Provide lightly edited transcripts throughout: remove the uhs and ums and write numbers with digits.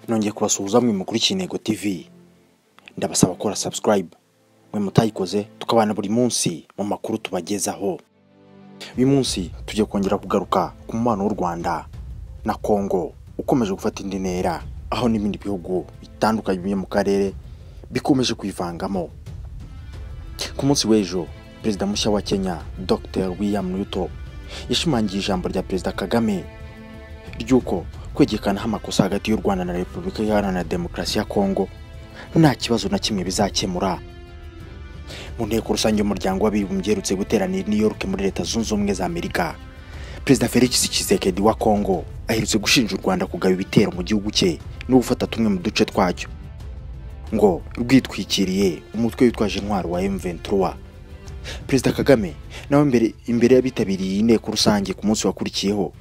Nongeye kubasuhuza mwe mukurikiye Intego TV, ndabasaba gukora subscribe mwe mutayikoze, tukabana buri munsi mu makuru tubagezaho. Uyu munsi tugiye kongera kugaruka ku mubano w'u Rwanda na Congo ukomeje gufata indi ntera, aho n'ibindi bihugu bitandukanye byo mu karere bikomeje kwivangamo. Ku munsi w'ejo, Perezida mushya wa Kenya Dr William Ruto yashimangiye ijambo rya Perezida Kagame ry'uko kwegekanaho amakosa hagati y'u Rwanda na Repubulika Iharanira Demokarasi ya Kongo nta kibazo na kimwe bizakemura. Mu nteko rusange y'umuryango w'abibumbye iherutse guteranira i New York muri Leta Zunze Ubumwe za Amerika, Perezida Felix Tshisekedi wa Kongo aherutse gushinja u Rwanda kugaba ibitero mu gihugu cye no gufata tumwe mu duce twacyo, ngo rwitwikiriye umutwe witwaje intwaro wa M23. Perezida Kagame nawe imbere y'abitabiriye iyi nteko rusange ku munsi wakurikiyeho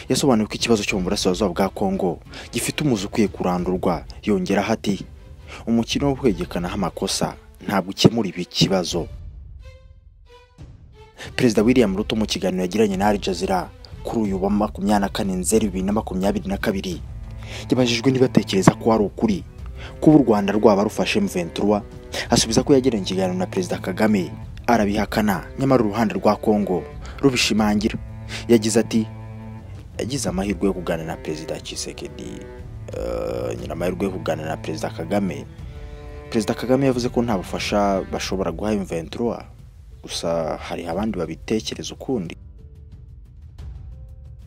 yasobanuye ko ikibazo cyo mu burasirazuba bwa Kongo gifite umuzi ukwiye kurandurwa. Yongeraho ati: "Umukino wo kwegekanaho amakosa ntabwo ukemura ibi kibazo." Perezida William Ruto mu kiganiro yagiranye na Al Jazeera kuri uyu wa 24 Nzeri 2022 yabajijwe niba atekereza ko ari ukuri kuba u Rwanda rwaba rufashe M23, asubiza ko yagiranye ikiganiro na Perezida Kagame arabihakana, nyamara uruhande rwa Kongo rubishimangira. Yagize ati: "Yagize amahirwe yo kuganira na Perezida Tshisekedi, nyina amahirwe yo kuganira na Perezida Kagame. Perezida Kagame yavuze ko nta bufasha bashobora guha M23, gusa hari abandi babitekereza ukundi."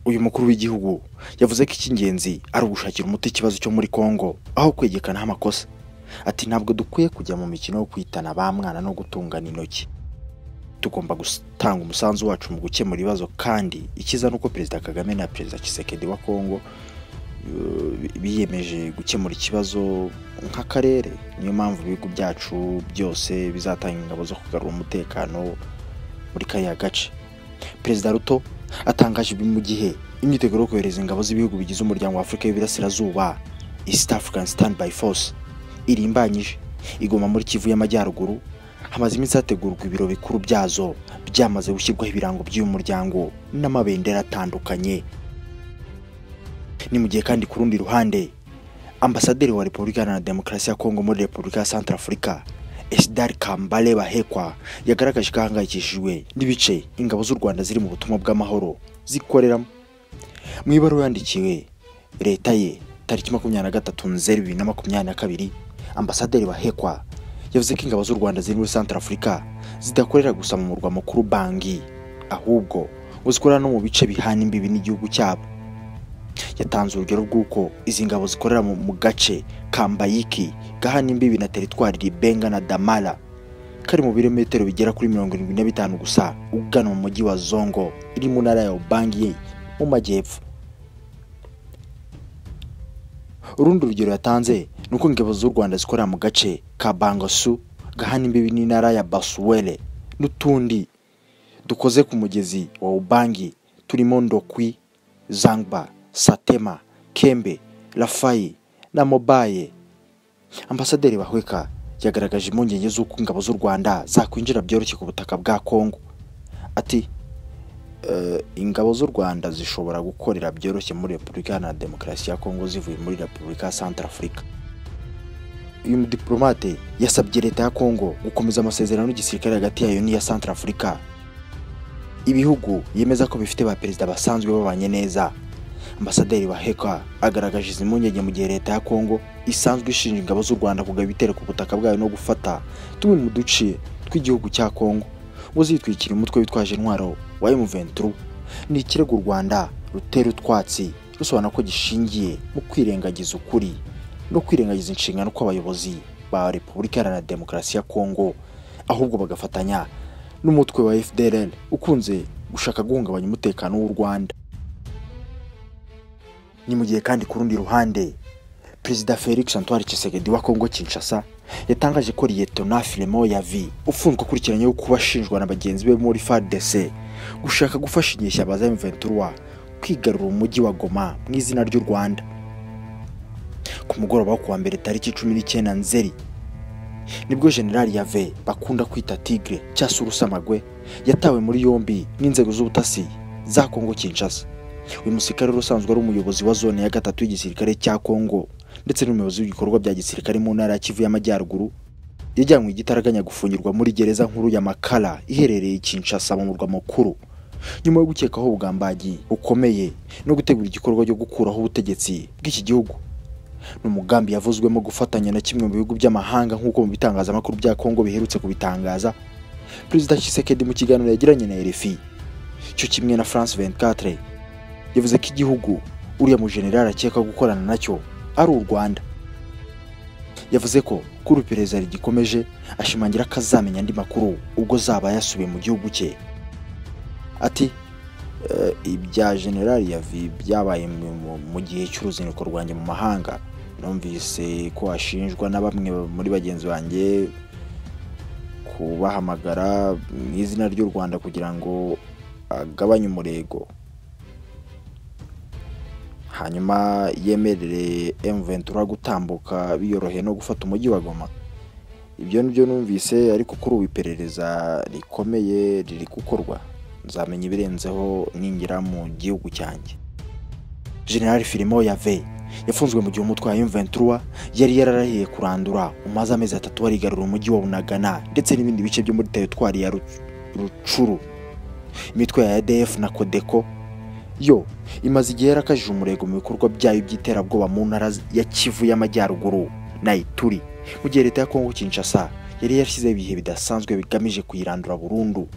Uyu mukuru w'igihugu yavuze ko icy'ingenzi ari ugushakira umuti ikibazo cyo muri Kongo aho kwegekanaho amakosa. Ati: "Ntabwo dukwiye kujya mu mikino yo kwitana ba mwana no gutungana intoki. Tugomba gutanga umusanzu wacu mu gukemura ibibazo, kandi ikiza nuko Perezida Kagame na Perezida Tshisekedi wa Kongo biyemeje gukemura ikibazo nk'akarere. Niyo mpamvu ibihugu byacu byose bizatanga ingabo zo kugarura umutekano muri kariya gace." Perezida Ruto atangaje ibi mu gihe imyiteguro yo kohereza ingabo z'ibihugu bigize umuryango wa Afurika y'Iburasirazuba, East African Standby Force, irimbanyije igoma muri Kivu y'Amajyaruguru. Hamaze iminsi hategurwa ibiro bikuru byazo byamaze gushyirwaho ibirango by'uyu muryango n'amabendera atandukanye. Ni mu gihe kandi ku rundi ruhande Ambasaderi wa Repubulika Iharanira Demokarasi ya Kongo muri Repubulika ya Centrafrica, Esidar Kambale Bahekwa, yagaragaje ko ahangayikishijwe n'ibice ingabo z'u Rwanda ziri mu butumwa bw'amahoro zikoreramo. Mu ibaruwa yandikiwe leta ye tariki 23 Nzeri 2022, Ambasaderi Bahekwa yavuze ko ingabo z'u Rwanda ziri muri Centrafrica zidakorera gusa mu murwa mukuru Bangui, ahubwo ngo zikorera no mu bice bihana imbibi n'igihugu cyabo. Yatanze urugero rw'uko izi ngabo zikorera mu gace ka Mbayiki gahana imbibi na teritwari Ribenga na Damara, kari mu birometero bigera kuri 75 gusa ugana mu mujyi wa Zongo iri mu ntara ya Ubangi mu majyepfo. Urundi rugero yatanze ni uko ingabo z'u Rwanda zikorera mu gace ka Bangosu gahana imbibi n'intara ya Basuwele n'utundi dukoze ku mugezi wa Ubangi turimo Ndokwi, Zangba, Satema, Kembe, Rafayi na Mobaye. Ambasaderi Bahweka yagaragaje impungenge z'uko ingabo z'u Rwanda zakwinjira byoroshye ku butaka bwa Kongo. Ati: "Ingabo z'u Rwanda zishobora gukorera byoroshye muri Repubulika Iharanira Demokarasi ya Kongo zivuye muri Repubulika ya Centrafrica." Uyu mudiplomate yasabye leta ya Kongo gukomeza amasezerano y'igisirikare hagati yayo n'iya Centrafrica, ibihugu yemeza ko bifite ba perezida basanzwe babanye neza. Ambasaderi Baheka agaragaje izi mpungenge mu gihe leta ya Kongo isanzwe ishinja ingabo z'u Rwanda kugaba ibitero ku butaka bwayo no gufata tumwe mu duce tw'igihugu cya Kongo ngo zitwikira umutwe witwaje intwaro wa M23. Ni ikirego u Rwanda rutera utwatsi rusobanura ko gishingiye mu kwirengagiza ukuri no kwirengagiza inshingano kw'abayobozi ba Repubulika Iharanira Demokarasi ya Kongo, ahubwo bagafatanya n'umutwe wa FDLR ukunze gushaka guhungabanya umutekano w'u Rwanda. Ni mu gihe kandi ku rundi ruhande Perezida Felix Antoine Tshisekedi wa Kongo Kinshasa yatangaje ko Lieutenant Philemon Yavi ufunzwe akurikiranyweho kuba ashinjwa na bagenzi be muri FARDC gushaka gufasha inyeshyamba za M23 kwigarura umujyi wa Goma mu izina ry'u Rwanda. Ku mugoroba wo kuwa mbere tariki 19 Nzeri nibwo General Yave bakunda kwita Tigre cyangwa Urusamagwe yatawe muri yombi n'inzego z'ubutasi za Kongo Kinshasa. Uyu musirikare usanzwe ari umuyobozi wa zone ya gatatu y'igisirikare cya Kongo ndetse n'umuyobozi w'ibikorwa bya gisirikare mu ntara ya Kivu y'Amajyaruguru, yajyanywe igitaraganya gufungirwa muri gereza nkuru ya Makala iherereye i Kinshasa mu murwa mukuru, nyuma yo gukekaho ubugambanyi bukomeye no gutegura igikorwa cyo gukuraho ubutegetsi bw'iki gihugu. N'umugambi yavuzwemo gufatanya na kimwe mu bihugu by'amahanga nk'uko mu bitangazamakuru bya Kongo biherutse kubitangaza. Perezida Tshisekedi mu kiganiro yagiranye na RFI cyo kimwe na France 24 yavuze ko igihugu uriya mu general akeka gukorana nacyo ari u Rwanda. Yavuze ko kuri iperereza rigikomeje, ashimangira ko azamenya andi makuru ubwo zaba yasubiye mu gihugu cye. Ati ibya General Yavi byabaye mu gihe cy'uruzinduko rwanjye mu mahanga, numvise ko ashinjwa na bamwe muri bagenzi banjye kubahamagara mu izina ry'u Rwanda kugira ngo agabanye umurego, hanyuma yemerere M23 gutambuka biyoroheye no gufata umujyi wa Goma. Ibyo nibyo numvise, ariko kuri ubu iperereza rikomeye riri gukorwa, nzamenya ibirenzeho ningira mu gihugu cyanjye. General Filimo Yave yafunzwe mu gihe umutwe wa M23 yari yararahiye kurandura umaze amezi 3 warigarura umujyi wa Bunagana ndetse n'ibindi bice byo muri teritwari ya Rucuru. Imitwe ya ADF na Codeco yo imaze igihe yarakajije umurego mu bikorwa byayo by'iterabwoba mu ntara ya Kivu y'Amajyaruguru na Ituri, mu gihe leta ya Kongo Kinshasa yari yashyizeho ibihe bidasanzwe bigamije kuyirandura burundu.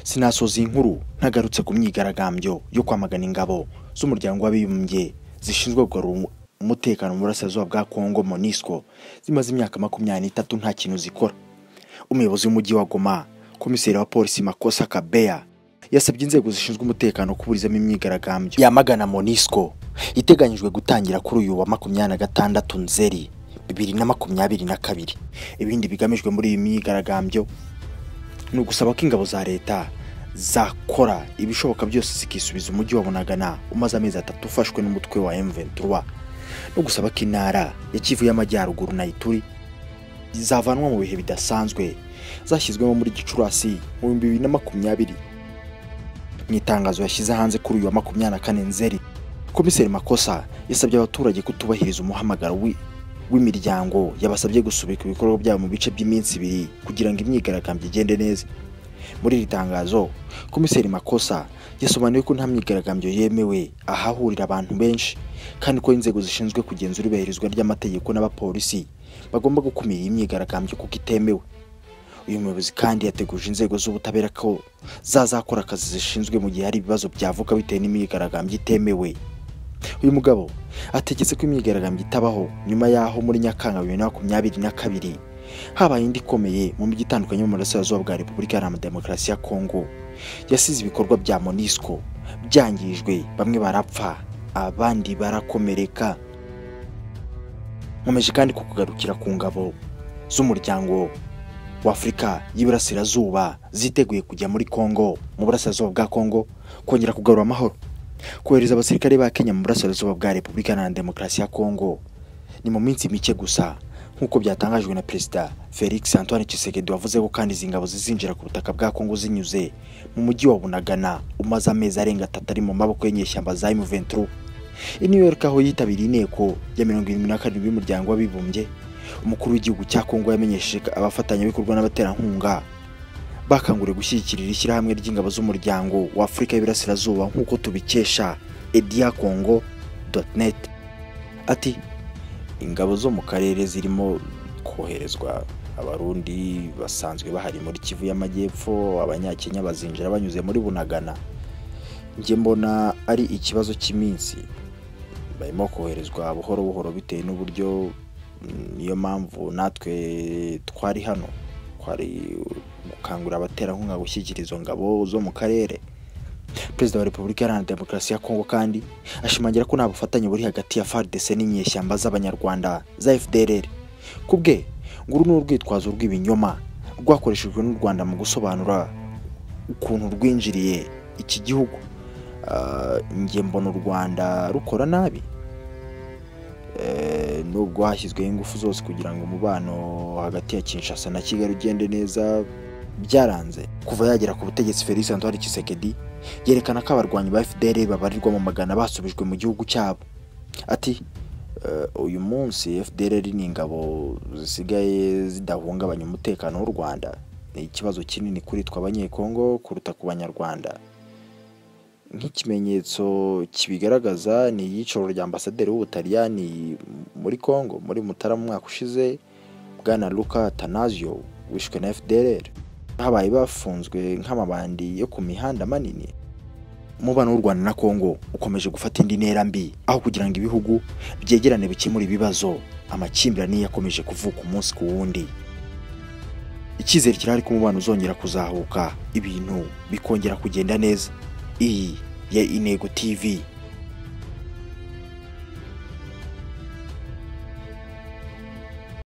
Sinasoza inkuru ntagarutse ku myigaragambyo yo kwamagana ingabo z'umuryango w'abibumbye zishinzwe kugarura umutekano mu burasirazuba bwa Kongo MONUSCO zimaze imyaka 23 nta kintu zikora. Umuyobozi w'umujyi wa Goma, komiseri wa polisi Makosa Kabeya, yasabye inzego zishinzwe umutekano kuburizamo imyigaragambyo yamagana MONUSCO iteganyijwe gutangira kuri uyu wa 26 Nzeri 2022. Ibindi bigamijwe muri iyi myigaragambyo ni ugusaba ko ingabo za leta zakora ibishoboka byose zikisubiza umujyi wa Bunagana umaze amezi 3 ufashwe n'umutwe wa M23, no gusaba ko intara ya Kivu y'Amajyaruguru na Ituri zavanwa mu bihe bidasanzwe zashyizwemo muri Gicurasi mu 2020. Mu itangazo yashyize hanze kuri uyu wa 24 Nzeri, Komiseri Makosa yasabye abaturage kutubahiriza umuhamagaro w'imiryango yabasabye gusubika ibikorwa byabo mu bice by'iminsi 2 kugira ngo imyigaragambyo igende neza. Muri iri tangazo, Komiseri Makosa yasobanuye ko nta myigaragambyo yemewe ahahurira abantu benshi, kandi ko inzego zishinzwe kugenzura ibahirizwa ry'amategeko n'abapolisi bagomba gukumira iyi myigaragambyo kuko itemewe. Uyu muyobozi kandi yateguje inzego z'ubutabera ko zazakora akazi zishinzwe mu gihe hari ibibazo byavuka bitewe n'imyigaragambyo itemewe. Uyu mugabo ategetse ko imyigaragambyo itabaho nyuma yaho muri Nyakanga 2022 habaye indi ikomeye mu mijyi itandukanye mu burasirazuba bwa Repubulika Iharanira Demokarasi ya Kongo yasize ibikorwa bya MONUSCO byangijwe, bamwe barapfa abandi barakomereka. Nkomeje kandi kukugarukira ku ngabo z'umuryango wa Afurika y'Iburasirazuba ziteguye kujya muri Kongo, mu burasirazuba bwa Kongo, kongera kugarura amahoro. Kohereza abasirikare ba Kenya mu burasirazuba bwa Repubulika Iharanira Demokarasi ya Kongo ni mu minsi mike gusa, nk'uko byatangajwe na Perezida Felix Antoine Tshisekedi wavuze ko kandi izi ngabo zizinjira ku butaka bwa Kongo zinyuze mu mujyi wa Bunagana umaze amezi arenga 3 ari mu maboko y'inyeshyamba za M23. I New York aho yitabiriye inteko ya 77 y'umuryango w'abibumbye, umukuru w'igihugu cya Kongo yamenyesheje abafatanyabikorwa n'abaterankunga bakanguriwe gushyigikira ishyirahamwe ry'ingabo z'umuryango wa Afurika y'Iburasirazuba nk'uko tubikesha ediacongo.net. Ati ingabo zo mu karere zirimo koherezwa, Abarundi basanzwe bahari muri Kivu y'Amajyepfo, Abanyakenya bazinjira banyuze muri Bunagana. Njye mbona ari ikibazo cy'iminsi, barimo koherezwa buhoro buhoro bitewe n'uburyo, niyo mpamvu natwe twari hano twari gukangurira abaterankunga gushyigikira izo ngabo zo mu karere. Perezida wa Repubulika Iharanira Demokarasi ya Kongo kandi ashimangira ko nta bufatanye buri hagati ya FARDC n'inyeshyamba z'Abanyarwanda za FDLR. Kubwe nguru ni urwitwazo rw'ibinyoma rwakoreshejwe n'u Rwanda mu gusobanura ukuntu rwinjiriye iki gihugu. Njye mbona u Rwanda rukora nabi, nubwo hashyizweho ingufu zose kugira ngo umubano hagati ya Kinshasa na Kigali ugende neza, byaranze. Kuva yagera ku butegetsi, Felix Antoine Tshisekedi yerekana ko abarwanyi ba FDLR babarirwa mu magana basubijwe mu gihugu cyabo. Ati Uyu munsi FDLR ni ingabo zisigaye zidahungabanya umutekano w'u Rwanda. Ni ikibazo kinini kuri twe Abanyekongo kuruta ku Banyarwanda. Nk'ikimenyetso kibigaragaza ni iyicaro rya ambasaderi w'Ubutaliyani muri Kongo muri Mutarama umwaka ushize, Bwana Luca Tanazio, wishwe na FDLR. Habaye bafunzwe nk'amabandi yo ku mihanda manini. Umubano w'u Rwanda na Kongo ukomeje gufata indi ntera mbi, aho kugira ngo ibihugu byegerane bikemure ibibazo, amakimbirane yakomeje kuvuka umunsi ku wundi. Icyizere kirahari ko umubano uzongera kuzahuka, ibintu bikongera kugenda neza. Iyi ya Intego TV.